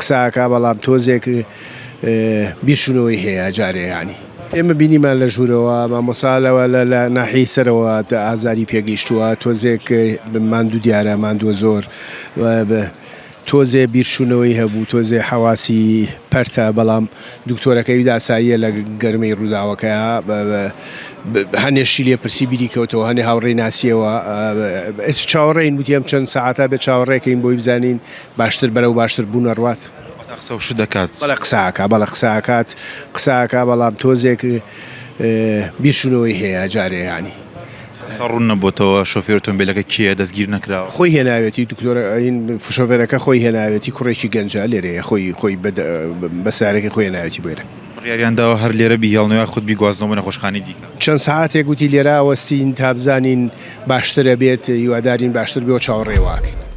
قسە ئەکا بەڵام تۆزێک بیرچونەوەی هەیە جارێ یانی. ئێمە بینیمان لە ژوورەوە مامۆستا لەوە لە لە ناحیەی سەرەوە ئازاری پێگەیشتووە تۆزێک ماندوو دیارە ماندووە زۆر تۆزێ بیرچوونەوەی هەبوو تۆزێ حەواسی پەرتە بەڵام دکتۆرەکەی ئاساییە لە گەرمەی ڕووداوەکەیا هەنێ شتی لێ پرسی بیری کەوتەوە هەنێ هاوڕێی ناسیەوە ئێستا چاوەڕێین وتی ئەم چەند سەعاتە بێ چاوەڕێکەین بۆی بزانین باشتر بەرەو باشتر بوون ئەڕوات. واتا قسە و شت دەکات. بەڵێ قسە ئەکا بەڵێ قسە ئەکات قسە ئەکا بەڵام تۆزێک بیرچوونەوەی هەیە جارێ یانی. ئێستا ڕوون نەبۆتەوە شۆفێر ئۆتۆمبێلەکە کێیە دەستگیر نەکراوە؟ خۆی هێناوێتی دکتۆر شۆفێرەکە خۆی هێناوێتی کوڕێکی گەنجە لێرەیە خۆی خۆی بە سەیارەکەی خۆی هێناوێتی بۆ ئێرە. بڕیاریان داوە هەر لێرە بیهێڵنەوە یاخود بیگوازنەوە بۆ نەخۆشخانەی دیکە؟ چەند سەعاتێک وتی لێرە ئەوەستین تا بزانین باشتر ئەبێت هیوادارین باشتر بێ و چاوەڕێی وا ئەکەین.